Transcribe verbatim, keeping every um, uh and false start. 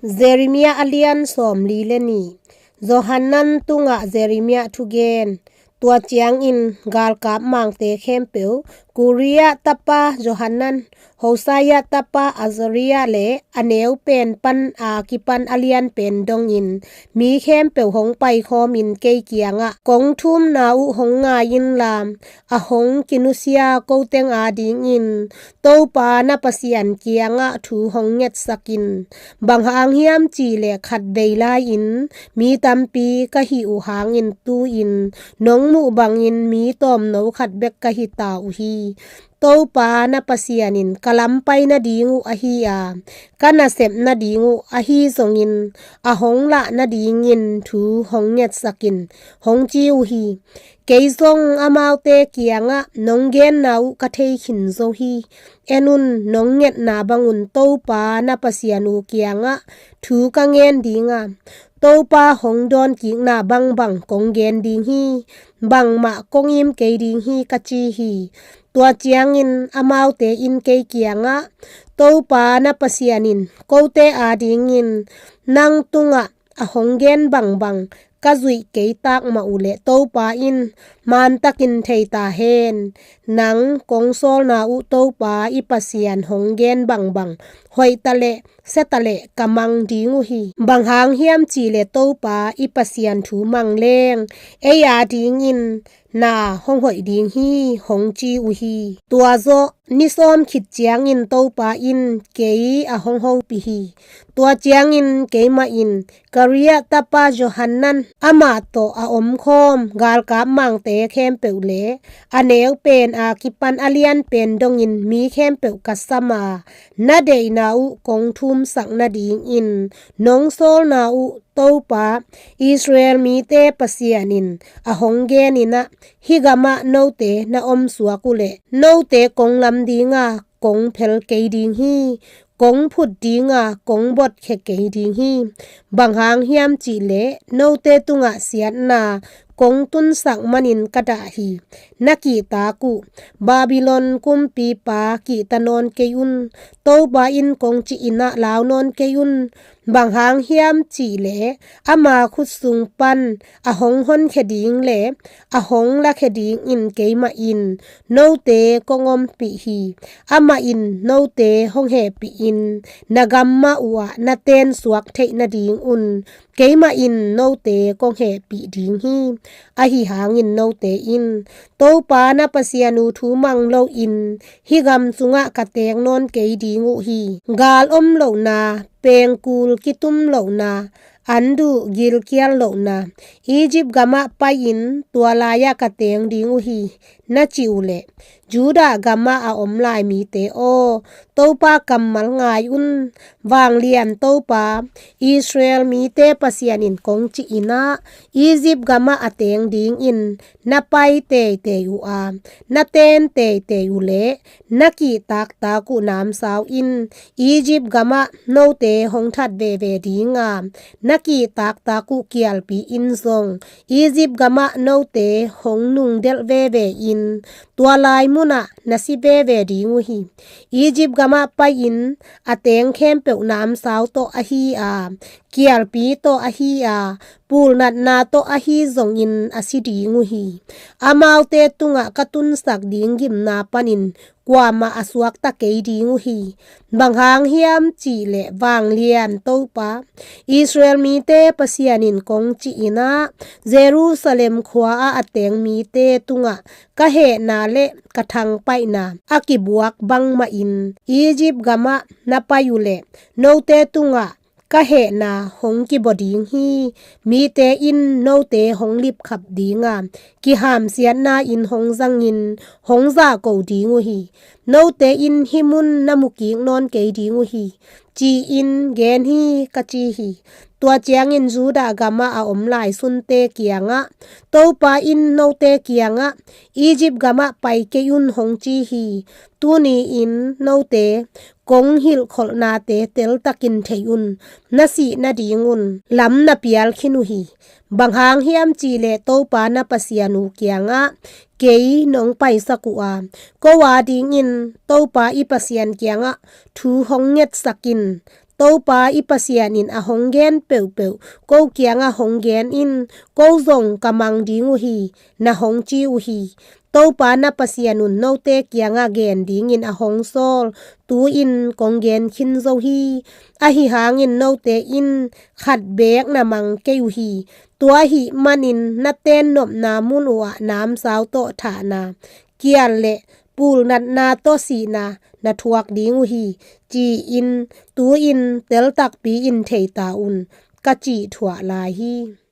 Jeremiah a lian sawmli le nih. Johanan tungah Jeremiah thugen. Tua ciangin galkap mangte khempeuh, Koriah tapa Johanan, Hosea tapa Azariah le a neu pen pan a kipan a lian pen dongin mi khempeuh hong paikhawmin kei kiangah, kong thumna uh hong ngai inla, a hong kinusia ko teng adingin Topa na Pasian kiangah thu hong ngetsak in. Bang hang hiam cihleh khatvei lai-in mi tampi ka hih uh hangin tu-in nong muh bangin mi tawmno khat bek ka hi ta uh hi. Topa na Pasian in ka lam pai nading uh ahi a, ka nasep nading uh ahi zongin a hong lah nadingin thu hong ngetsak in, hong ci uh hi. Kei zong amaute kiangah nong genna uh ka thei khin zo hi. En un, nong ngetna bangun Topa na Pasian uh kiangah thu ka ngen ding a, Topa hong dawnkikna bangbang kong gen ding hi. Bangmah kong im kei ding hi, ka ci hi. Tua ciangin amaute in kei kiangah, Topa na Pasian in kote adingin nang tungah a hong gen bangbang ka zuih kei tak mah uh leh Topa in mantakin thei ta hen. Nang kong sawlna uh Topa i Pasian hong gen bangbang hoih ta leh sia ta leh ka mang ding uh hi. Bang hang hiam cihleh Topa i Pasian thu mang leng ei adingin na hong hoih ding hi, hong ci uh hi. Tua zawh ni sawm khit ciangin Topa in kei a hong hopih hi. Tua ciangin keimah in Kariah tapa Johanan amah tawh a omkhawm galkap mangte khempeuh le a neu pen a kipan a lian pen dongin mi khempeuh ka sam a, na deihna uh kong thumsak nadingin nong sawlna uh Topa, Israel mite Pasian in a hong genin ah, hih gamah note na omsuak uh leh note kong lam ding a, kong phel kei ding hi. Kong phut ding a, kong botkhia kei ding hi. Bang hang hiam cihleh note tungah siatna kong tunsak manin ka dah hi. Na kihtak uh Babylon kumpipa kihta nawn kei un. Topa in kong cih in ah lau nawn kei un. Bang hang hiam cihleh ama khut sung pan a hong honkhia ding le a hong lakhia dingin keimah in note kong ompih hi. Amah in note hong hehpih in na gam mah uhah na tensuak theih nadingun keimah in note kong hehpih ding hi. Ahi hangin note in Topa na Pasian uh thu mang loin hih gam sungah ka teng nawn kei ding uh hi. Gal om lohna, pengkul kitum lohna, an duh gilkial lohna, Egypt gamah pai-in tua lai-ah ka teng ding uh hi, na cih uh leh Judah gamah a om lai mite aw, Topa kammal ngai un. Vanglian Topa, Israel mite Pasian in kong cih in ah, Egypt gamah a teng dingin na pai teitei uh a, na ten teitei uh leh na kihtaktak uh namsau in. Egypt gamah note hong that veve ding a, na kihtaktak uh kialpi in zong Egypt gamah note hong nungdelh veve in. Tua lai munah na si veve ding uh hi. Egypt gamah pai-in a teng khempeuh namsau tawh ahi a, kialpi tawh ahi a, pulnatna tawh ahi zongin a si ding uh hi. Amaute tungah ka tunsak ding gimna panin kuamah a suakta kei ding uh hi. Bang hang hiam cihleh vanglian Topa, Israel mite Pasian in kong cih in ah, Jerusalem khua-ah a teng mite tungah ka hehna le ka thangpaihna a kibuak bangmahin Egypt gamah na pai uh leh note tungah ka hehna hong kibua ding hi. Mite in note hong lipkhap ding a, kihamsiatna in hong zangin hong zahko ding uh hi. Note in hih mun na mukik nawn kei ding uh hi, ci-in gen hi, ka ci hi. Tua ciangin Judah gamah a om lai sunte kiangah, Topa in note kiangah, Egypt gamah pai kei un, hong ci hi. Tuni-in note kong hilhkholhnate teltakin thei un. Na sih nadingun lam na pial khin uh hi. Bang hang hiam cihleh Topa na Pasian uh kiangah kei nong paisak uh a, ko adingin Topa i Pasian kiangah thu hong ngetsak in. Topa i Pasian in a hong gen peuhpeuh ko kiangah hong gen in, ko zong ka mang ding uh hi, na hong ci uh hi. Topa na Pasian un note kiangah gen dingin a hong sawl tu-in kong gen khin zo hi. Ahi hangin note in khat beek na mang kei uh hi. Tua ahih manin na ten nopna mun uhah namsau tawh thahna, kial le pulnatna tawh sihna na thuak ding uh hi, ci-in tu-in teltakpi-in thei ta un, ka cih thuah lai hi.